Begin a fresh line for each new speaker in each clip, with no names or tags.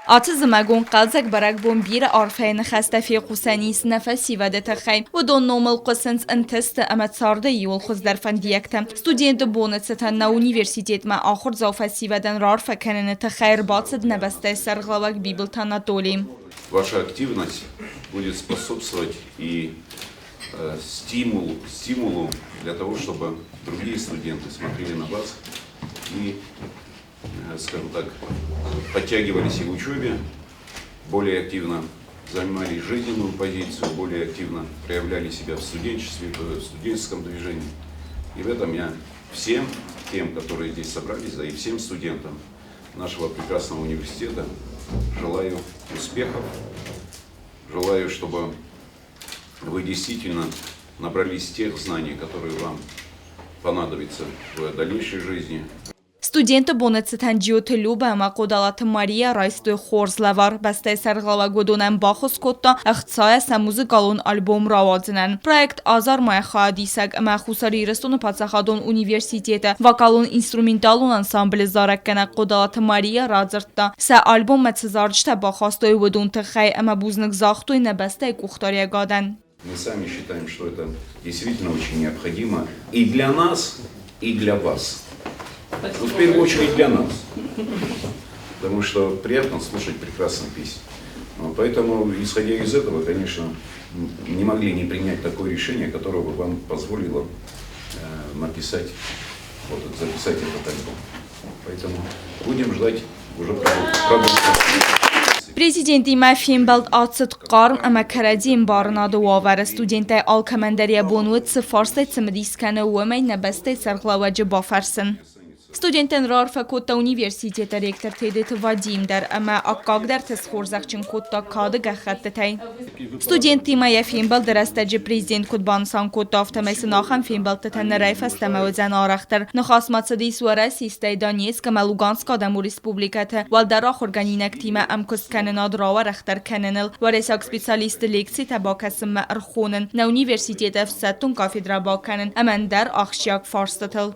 Ацы зымӕгон хъӕлдзӕг бӕрӕгбон бирӕ арфӕйы ныхӕстӕ фехъусӕн ис нӕ фӕсивӕды тыххӕй. Уыдон номыл хъуысынц ӕнтысты ӕмӕ царды иууыл хуыздӕр фӕндиӕгтӕ. Студенты боны цытӕн нӕ университетмӕ ахуырдзау фӕсивӕдӕн раарфӕ кӕныны тыххӕй ӕрбацыд нӕ бӕстӕйы сӕргълӕууӕг Бибылты Анатоли.
Ваша активность будет способствовать и стимул, стимулу для того, чтобы другие студенты смотрели на вас и, скажем так, подтягивались и в учебе, более активно занимали жизненную позицию, более активно проявляли себя в студенчестве, в студенческом движении. И в этом я всем тем, которые здесь собрались, да и всем студентам нашего прекрасного университета желаю успехов, желаю, чтобы вы действительно набрались тех знаний, которые вам понадобятся в дальнейшей жизни.
Студенты боны цытӕн Джиоты Любӕ ӕмӕ Хъодалаты Мария райстой хорз лӕвар. Бӕстӕйы сӕргълӕууӕг уыдонӕн баххуыс кодта ӕхцайӕ сӕ музыкалон альбом рауадзынӕн. Проект Азар-мӕ хайадисӕг ӕмӕ Хуссар Ирыстоны паддзахадон университеты вокалон-инструменталон ансамблы зарӕггӕнӕг Хъодалаты Мария радзырдта, сӕ альбоммӕ цы зарджытӕ бахастой, уыдон тыххӕй ӕмӕ бузныг загътой нӕ бӕстӕйы къухдариӕгадӕн.
Мы сами считаем, что это действительно очень необходимо и для нас, и для вас. Ну, в первую очередь для нас. Потому что приятно слушать прекрасные песни. Поэтому, исходя из этого, конечно, не могли не принять такое решение, которое бы вам позволило написать, вот, записать этот альбом. Поэтому будем ждать уже продукта.
Президентимӕ фембӕлд ацыд хъарм ӕмӕ кӕрӕдзи ӕмбарынады уавӕры. Студенттӕй алкӕмӕн дӕр йӕ бон уыд, цы фарстӕй цымыдис кӕны, уымӕй нӕ бӕстӕйы сӕргълӕууӕджы бафӕрсын. Студенттӕн раарфӕ кодта университеты ректор Тедеты Вадим дӕр ӕмӕ аккагдӕрты схорзӕхджын кодта кады гӕххӕттытӕй. Студенттимӕ йӕ фембӕлды рӕстӕджы президент куыд банысан кодта, афтӕмӕй сын ахӕм фембӕлдтытӕ нырӕй фӕстӕмӕ уыдзӕн арӕхдӕр. Ныхас ма цыдис Уӕрӕсейы, стӕй Донецк ӕмӕ Луганскы адӕмон республикӕты уӕлдӕр ахуыргӕнинӕгтимӕ ӕмкуысткӕнынад рауӕрӕхдӕр кӕныныл, уӕрӕсейаг специалистты лекцитӕ бакӕсынмӕ ӕрхонын, нӕ университеты ӕфсӕддон кафедрӕ бакӕнын ӕмӕ ӕндӕр ахсджиаг фарстытыл.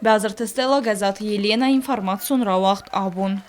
Базырты Стелла, Гӕззаты Елена, информацион рауагъд абон.